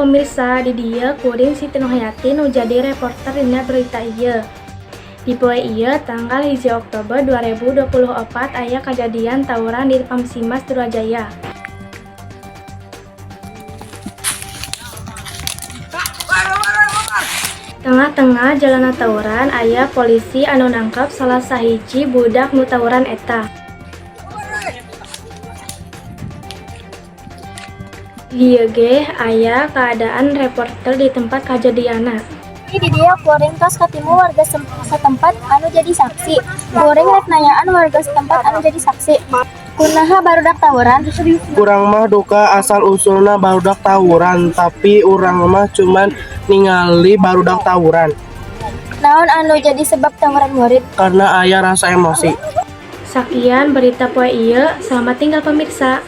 pemirsa, di dieu kuring Siti Nurhayati nu jadi reporter dina berita ieu. Di poe ieu tanggal 1 Oktober 2024 aya kajadian tawuran di Pamsimas Truajaya. Tengah-tengah jalanna tawuran aya polisi anu nangkep salah sahiji budak nu tawuran eta. Di dieu ge aya kaadaan reporter di tempat kajadianna. Di dieu kuring tos katimu warga setempat anu jadi saksi. Kuring rek nanyaan warga setempat anu jadi saksi. Kunaha barudak tawuran? Urang mah duka asal usulna barudak tawuran, tapi urang mah cuman ningali barudak tawuran. Naon anu jadi sebab tawuran murid? Karena aya rasa emosi. Sakian berita poe ieu, selamat tinggal, pemirsa.